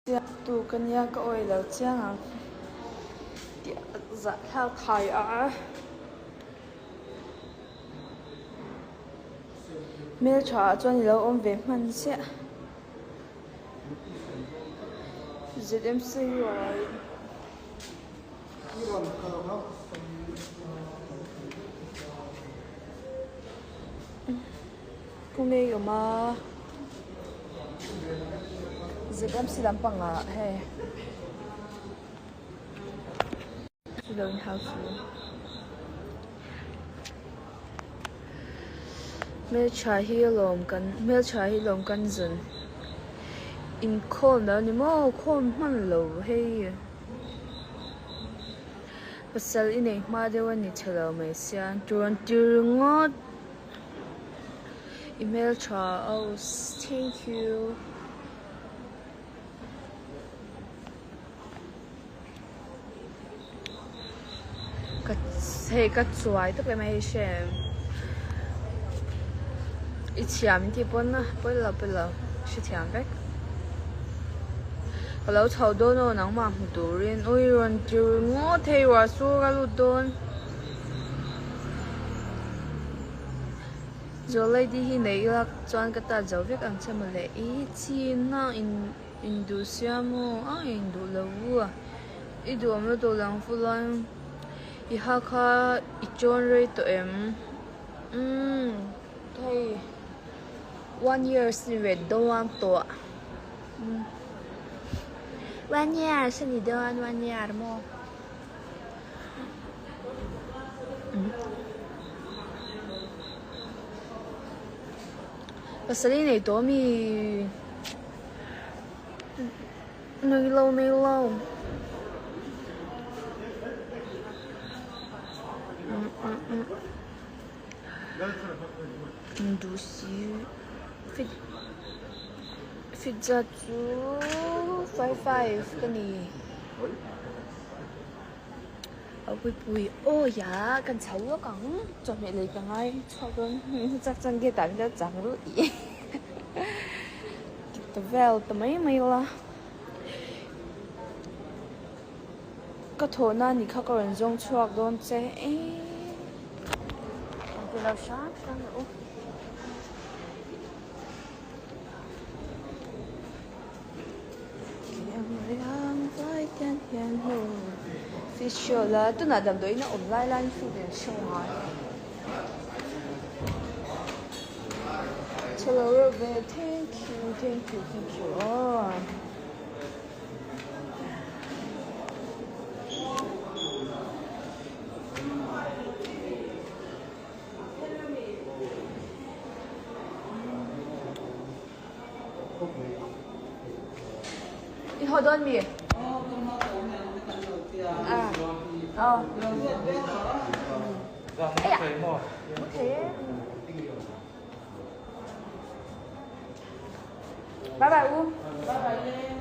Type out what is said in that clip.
Tu ka nia ka awih lo chiang ang tih a zahthlak thai a. Hmeltha ah chuan ilo awm ve hman chiah. ZMC Kawngei awm a ZMC lampangah hei chu lo inhau chu hmeltha hi alawm kan hmeltha hi alawm kan zun inkhawm lo ni maw khawm hman lo hei. Pasal i nei hma deuh a ni chhe lo mai sia tur an ti ringawt i hmeltha oh thank you. Ka hei ka chuai tawp em a hei hre em i thiam in tih pawn a pawi lo pawi lo hrethiam vek. Ka lo chho dawn aw nangmah hmu turin ui rawn ti ringawt thei ruah chu ka lut dawn. Zawlaidi hi nei ila chuan ka tat zo vek ang che mawle i china in induh sia maw a induh lo u a i duhawm lutuk lang full a i ha kha i chawn rei tawh em umm hei. One years ni ve dawn tawh One years a ni dawn one year maw Pasal i nei tawh ami Nei lo nei lo Duh si fit fit zat chu 55 ka ni a puipui aw ya kan chho lawk ang chawhmeh lei ka ngai chhuak dawn chak chuan gate ah min lo chang ru tih ta vel ta mai mai la Ka thawhna ni kha ka rawn zawng chhuak dawn che e. An ti lo hram hram rawh u. Fish show la tunah damdawiin a awm lai laiin food an show ngai. Chhelo reuh ve thank you thank you thank you aw. I haw dawn mi? Ah. Aya. Mu thei e. Bye bye u. Bye bye.